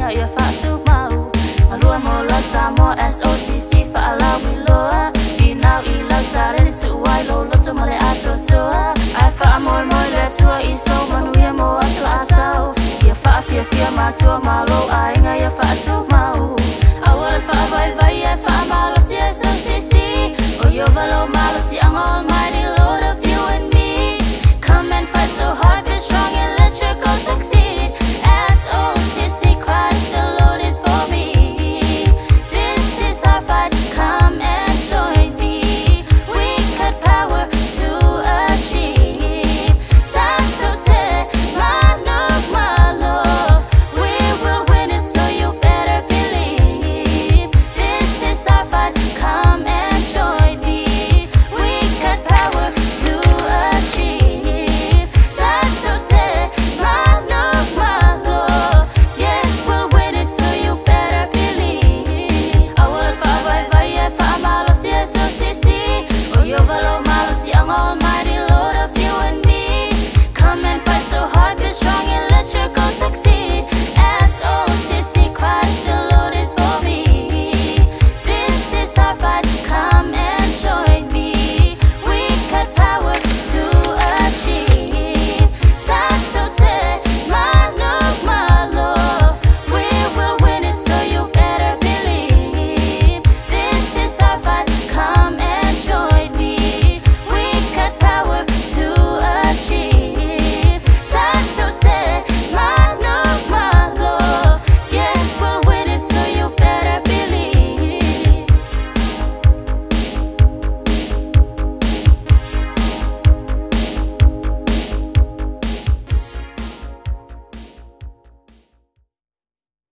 ina ia faatumau. Galue mo lau Samoa SOCC faalauiloa. Finau i lau taleni tuu ai lou loto ma le atoatoa. Ae faamoemoe le Atua i sou manuia mo aso a sau. Ia faafiafia matua ma lou aiga.